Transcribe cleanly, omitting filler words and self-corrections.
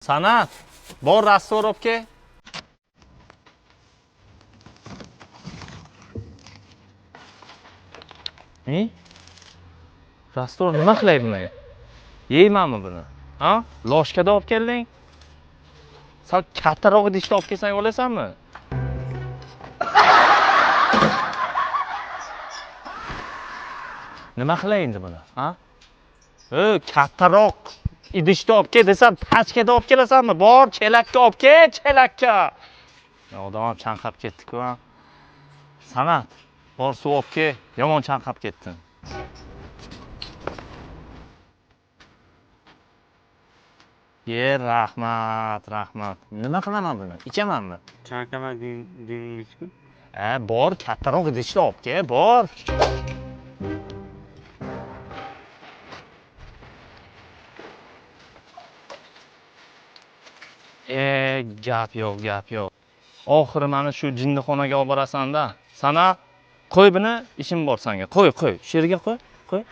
San'at, bor rastor olib kel. E? Rastor nima qilay buni? Yeymanmi buni? Ha? Loshkada olib kelding? Sal kattaroq idishda olib kelsang olasanmi? Nima qilay endi buni, ha? Kattaroq idishda olib kel desam, pachkada olib kelasanmi? Bor, chelakka olib kel, chelakka. Odam ham chanqab ketdi-ku. Ha. San'at, bor suv olib kel, yomon chanqab ketdim. Ye, rahmat, rahmat. Nima qilaman buni? Ichamanmi? Chanqama dedingiz-ku. Ha, bor, kattaroq idishda olib kel, bor. E, gap yo'q, gap yo'q. Oxiri mani shu jinnixonaga olib borasan-da. Sana qo'y buni, ishim bor senga. Qo'y, qo'y. Shu yerga qo'y, qo'y.